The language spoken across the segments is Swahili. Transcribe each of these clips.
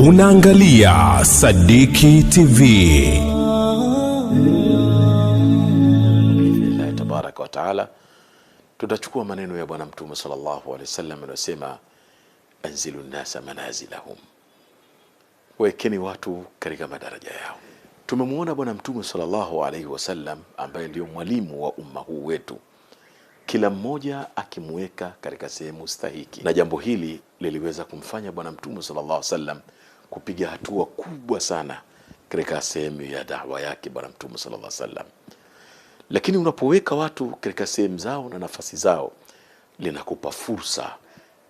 Unaangalia Sadiki TV. Biidhnillahi tabaraka wa taala, tutachukua maneno ya Bwana Mtume sallallahu alaihi wasallam anasema, anzilu nnasa manazilahum, wekeni watu katika madaraja yao. Tumemwona Bwana Mtume sallallahu alaihi wasallam ambaye ndio mwalimu wa umma huu wetu, kila mmoja akimweka katika sehemu stahiki, na jambo hili liliweza kumfanya Bwana Mtume sallallahu alaihi wasallam kupiga hatua kubwa sana katika sehemu ya da'wa yake Bwana Mtume sallallahu alaihi wasallam. Lakini unapoweka watu katika sehemu zao na nafasi zao, linakupa fursa,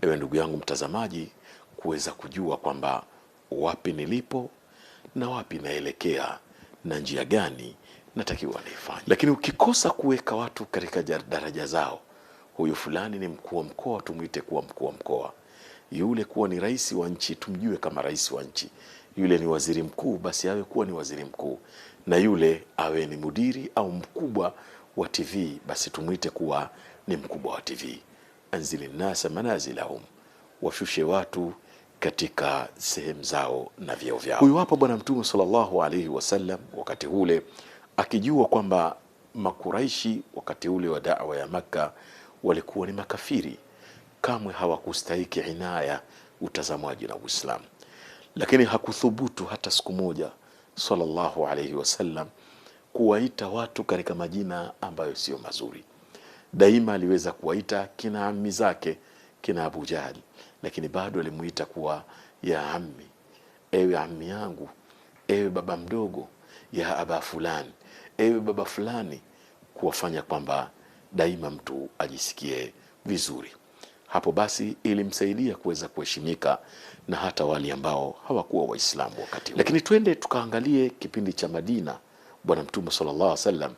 ewe ndugu yangu mtazamaji, kuweza kujua kwamba wapi nilipo na wapi naelekea na njia gani natakiwa niifanye. Lakini ukikosa kuweka watu katika daraja zao, huyu fulani ni mkuu wa mkoa, tumwite kuwa mkuu wa mkoa, yule kuwa ni rais wa nchi, tumjue kama rais wa nchi, yule ni waziri mkuu, basi awe kuwa ni waziri mkuu, na yule awe ni mudiri au mkubwa wa TV, basi tumwite kuwa ni mkubwa wa TV. Anzili nasa manazilahum, washushe watu katika sehemu zao na vyeo vyao. Huyu hapa Bwana Mtume sallallahu alaihi wasallam wakati ule akijua kwamba Makuraishi wakati ule wa da'wa ya Makka walikuwa ni makafiri, kamwe hawakustahiki inaya utazamaji na Uislamu, lakini hakuthubutu hata siku moja sallallahu alaihi wasallam kuwaita watu katika majina ambayo sio mazuri. Daima aliweza kuwaita kina ammi zake kina Abu Jahal, lakini bado alimuita kuwa ya ammi, ewe ammi yangu, ewe baba mdogo, ya aba fulani, ewe baba fulani, kuwafanya kwamba daima mtu ajisikie vizuri. Hapo basi ilimsaidia kuweza kuheshimika na hata wale ambao hawakuwa Waislamu wakati huo. Lakini twende tukaangalie kipindi cha Madina. Bwana Mtume sallallahu alaihi wasallam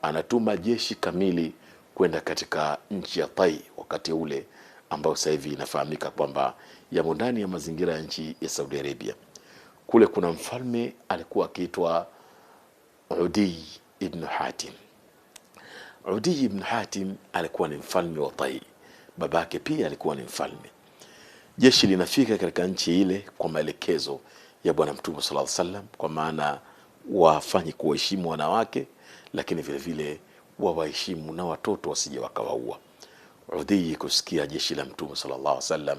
anatuma jeshi kamili kwenda katika nchi ya Tai wakati ule ambao sasa hivi inafahamika kwamba yamo ndani ya mazingira ya nchi ya Saudi Arabia. Kule kuna mfalme alikuwa akiitwa Udi ibn Hatim. Udi ibn Hatim alikuwa ni mfalme wa Tai, babake pia alikuwa ni mfalme. Jeshi linafika katika nchi ile kwa maelekezo ya Bwana Mtume sallallahu alaihi wasallam, kwa maana wafanye kuwaheshimu wanawake, lakini vile vile wawaheshimu na watoto wasije wakawaua. Udhi kusikia jeshi la Mtume sallallahu alaihi wasallam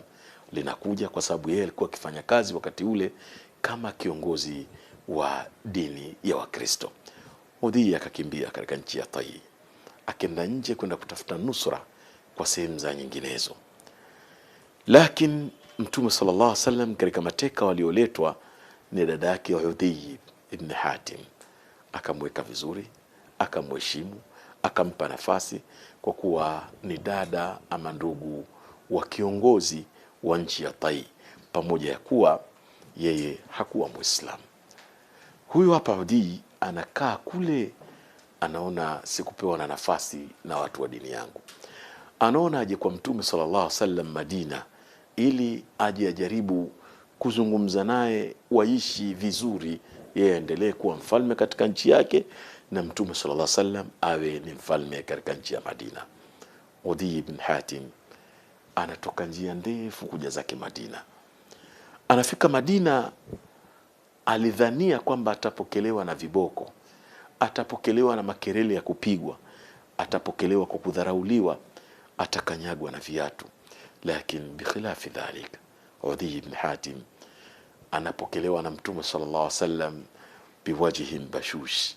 linakuja, kwa sababu yeye alikuwa akifanya kazi wakati ule kama kiongozi wa dini ya Wakristo. Udhi akakimbia katika nchi ya Tai, akenda nje kwenda kutafuta nusra kwa sehemu za nyinginezo. Lakini Mtume sallallahu alaihi wasallam katika mateka walioletwa ni dada yake Udhi ibn Hatim, akamweka vizuri, akamheshimu, akampa nafasi kwa kuwa ni dada ama ndugu wa kiongozi wa nchi ya Tai, pamoja ya kuwa yeye hakuwa Muislamu. Huyu hapa Udhi anakaa kule, anaona sikupewa na nafasi na watu wa dini yangu, anaona aje kwa Mtume sallallahu alaihi wasallam Madina ili aje ajaribu kuzungumza naye, waishi vizuri, yeye aendelee kuwa mfalme katika nchi yake na Mtume sallallahu alaihi wasallam awe ni mfalme katika nchi ya Madina. Udi ibn Hatim anatoka njia ndefu kuja zake Madina. Anafika Madina, alidhania kwamba atapokelewa na viboko, atapokelewa na makelele ya kupigwa, atapokelewa kwa kudharauliwa, atakanyagwa na viatu. Lakini bikhilafi dhalik, Udi ibn Hatim anapokelewa na Mtume sallallahu alaihi wasallam biwajhin bashush,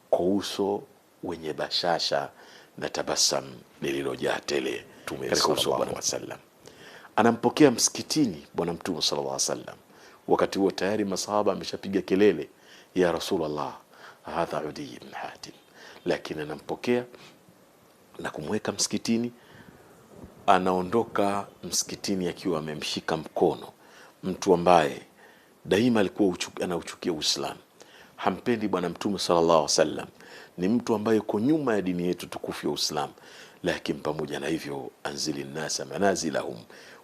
kwa uso wenye bashasha na tabasam lililojaa tele katika uso wa Bwana wasallam. Anampokea msikitini Bwana Mtume sallallahu alaihi wasallam. Wakati huo tayari masahaba ameshapiga kelele, ya Rasulullah, hadha Udi ibn Hatim. Lakini anampokea na kumweka msikitini. Anaondoka msikitini akiwa amemshika mkono mtu ambaye daima alikuwa anauchukia Uislamu, hampendi Bwana Mtume sallallahu alaihi wasallam, ni mtu ambaye yuko nyuma ya dini yetu tukufu ya Uislamu. Lakini pamoja na hivyo, anzili nasa manazilahum,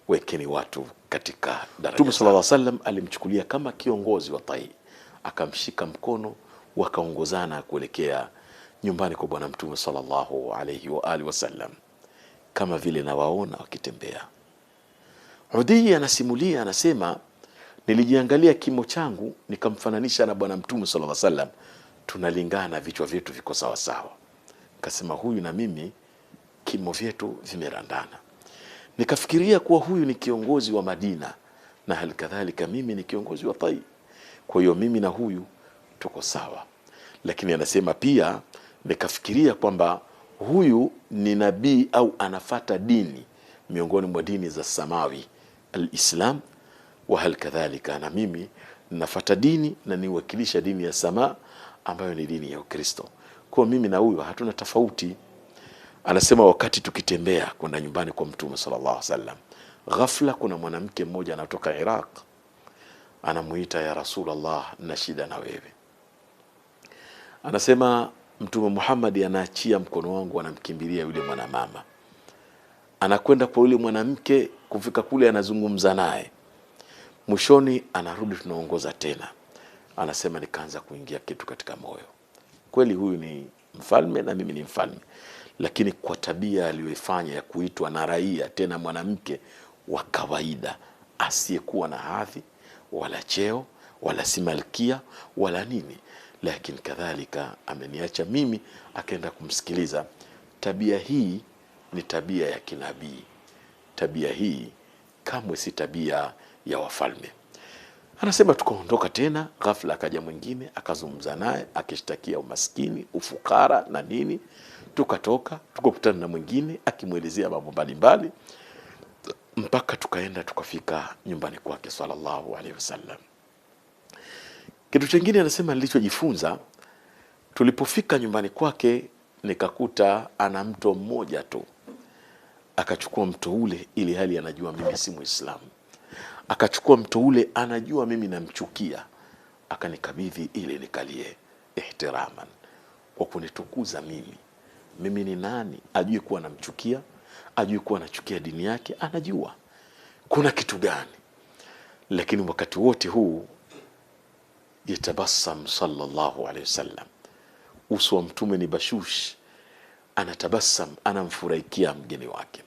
wekeni watu katika daraja. Mtume sallallahu alaihi wasallam alimchukulia kama kiongozi wa Tai, akamshika mkono, wakaongozana kuelekea nyumbani kwa Bwana Mtume sallallahu alaihi wa alihi wasallam, kama vile nawaona wakitembea. Udhi anasimulia, anasema Nilijiangalia kimo changu nikamfananisha na Bwana Mtume sallallahu alaihi wasallam, tunalingana, vichwa vyetu viko sawa sawa. Nikasema huyu na mimi kimo vyetu vimerandana. Nikafikiria kuwa huyu ni kiongozi wa Madina na halikadhalika mimi ni kiongozi wa Tai, kwa hiyo mimi na huyu tuko sawa. Lakini anasema pia nikafikiria kwamba huyu ni nabii au anafata dini miongoni mwa dini za samawi al-Islam, wa halikadhalika na mimi nafata dini na niwakilisha dini ya sama ambayo ni dini ya Ukristo. Kwa mimi na huyu hatuna tofauti. Anasema wakati tukitembea kwenda nyumbani kwa Mtume sallallahu alaihi wasallam, ghafla kuna mwanamke mmoja anatoka Iraq, anamuita ya Rasulullah, na shida na wewe. Anasema Mtume Muhammad anaachia mkono wangu, anamkimbilia yule mwanamama, anakwenda kwa yule mwanamke. Kufika kule anazungumza naye, mwishoni anarudi, tunaongoza tena. Anasema nikaanza kuingia kitu katika moyo, kweli huyu ni mfalme na mimi ni mfalme, lakini kwa tabia aliyoifanya ya kuitwa na raia, tena mwanamke wa kawaida asiyekuwa na hadhi wala cheo wala si malkia wala nini, lakini kadhalika ameniacha mimi akaenda kumsikiliza. Tabia hii ni tabia ya kinabii, tabia hii kamwe si tabia ya wafalme. Anasema tukaondoka tena, ghafla akaja mwingine akazungumza naye akishtakia umaskini, ufukara na nini. Tukatoka tukakutana na mwingine akimuelezea mambo mbalimbali, mpaka tukaenda tukafika nyumbani kwake sallallahu alaihi wasallam. Kitu kingine anasema nilichojifunza, tulipofika nyumbani kwake nikakuta ana mto mmoja tu. Akachukua mto ule ili hali anajua mimi si Muislamu. Akachukua mto ule anajua mimi namchukia, akanikabidhi ili nikalie ihtiraman, kwa kunitukuza mimi. Mimi ni nani? Ajue kuwa namchukia, ajue kuwa nachukia dini yake, anajua kuna kitu gani. Lakini wakati wote huu yatabassam sallallahu alaihi wasallam, uso wa Mtume ni bashush, anatabassam, anamfurahikia mgeni wake.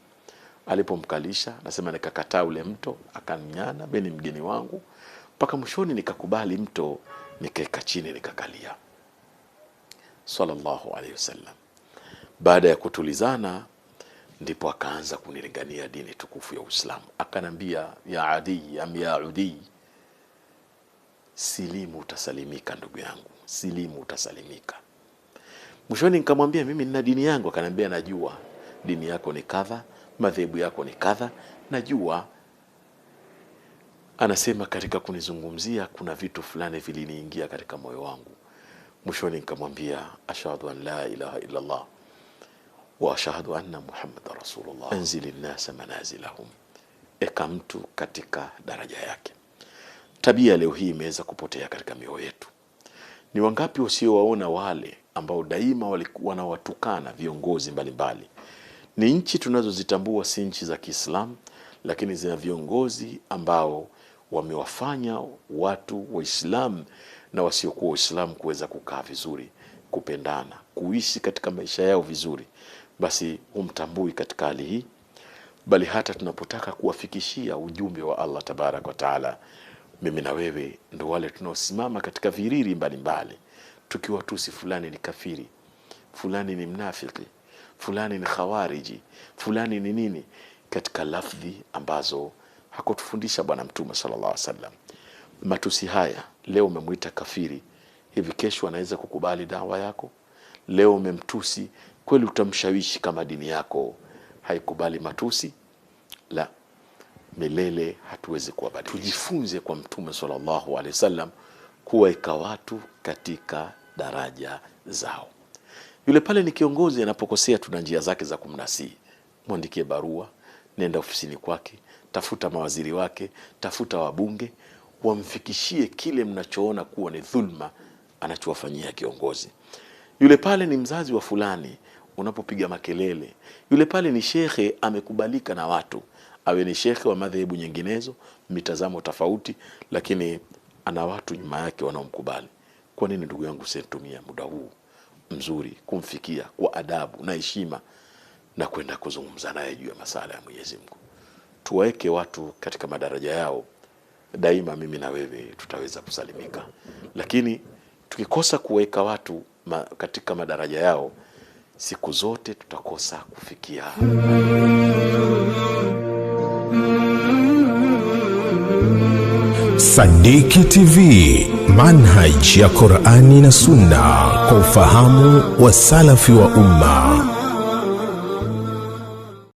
Alipomkalisha, nasema nikakataa ule mto, akaninyana, mimi ni mgeni wangu, mpaka mwishoni nikakubali mto, nikaeka chini nikakalia sallallahu alaihi wasallam. Baada ya kutulizana ndipo akaanza kunilingania dini tukufu ya Uislamu. Akanambia ya Adi am ya Udi, silimu utasalimika ndugu yangu, silimu utasalimika. Mwishoni nikamwambia mimi nina dini yangu. Akanambia najua dini yako ni kadha, madhehebu yako ni kadha, najua. Anasema katika kunizungumzia kuna vitu fulani viliniingia katika moyo wangu. Mwishoni nikamwambia ashhadu an la ilaha illa Allah wa ashhadu anna Muhammadar Rasulullah. Anzili nasa manazilahum, eka mtu katika daraja yake. Tabia leo hii imeweza kupotea katika mioyo yetu. Ni wangapi wasiowaona wale ambao daima walikuwa wanawatukana viongozi mbalimbali? Ni nchi tunazozitambua si nchi za Kiislamu, lakini zina viongozi ambao wamewafanya watu Waislamu na wasiokuwa Waislamu kuweza kukaa vizuri, kupendana, kuishi katika maisha yao vizuri. Basi humtambui katika hali hii, bali hata tunapotaka kuwafikishia ujumbe wa Allah tabarak wa taala, mimi na wewe ndo wale tunaosimama katika viriri mbalimbali tukiwatusi fulani ni kafiri, fulani ni mnafiki, fulani ni khawariji, fulani ni nini, katika lafdhi ambazo hakutufundisha Bwana Mtume sallallahu alaihi wasallam. Matusi haya, leo umemuita kafiri, hivi kesho anaweza kukubali dawa yako? Leo umemtusi, kweli utamshawishi kama dini yako haikubali matusi? La, milele hatuwezi kuwabadilisha. Tujifunze kwa Mtume sallallahu alaihi wasallam kuwaeka watu katika daraja zao. Yule pale ni kiongozi, anapokosea tuna njia zake za kumnasihi. Mwandikie barua, nenda ofisini kwake, tafuta mawaziri wake, tafuta wabunge, wamfikishie kile mnachoona kuwa ni dhulma anachowafanyia kiongozi. Yule pale ni mzazi wa fulani, unapopiga makelele. Yule pale ni shekhe amekubalika na watu, awe ni shekhe wa madhehebu nyinginezo, mitazamo tofauti, lakini ana watu nyuma yake wanaomkubali. Kwa nini ndugu yangu usitumia muda huu mzuri kumfikia kwa adabu na heshima na kwenda kuzungumza naye juu ya masala ya Mwenyezi Mungu? Tuwaeke watu katika madaraja yao, Daima mimi na wewe tutaweza kusalimika. Lakini tukikosa kuweka watu katika madaraja yao, siku zote tutakosa kufikia. Sadiki TV, manhaj ya Qur'ani na Sunna kwa ufahamu wa salafi wa umma.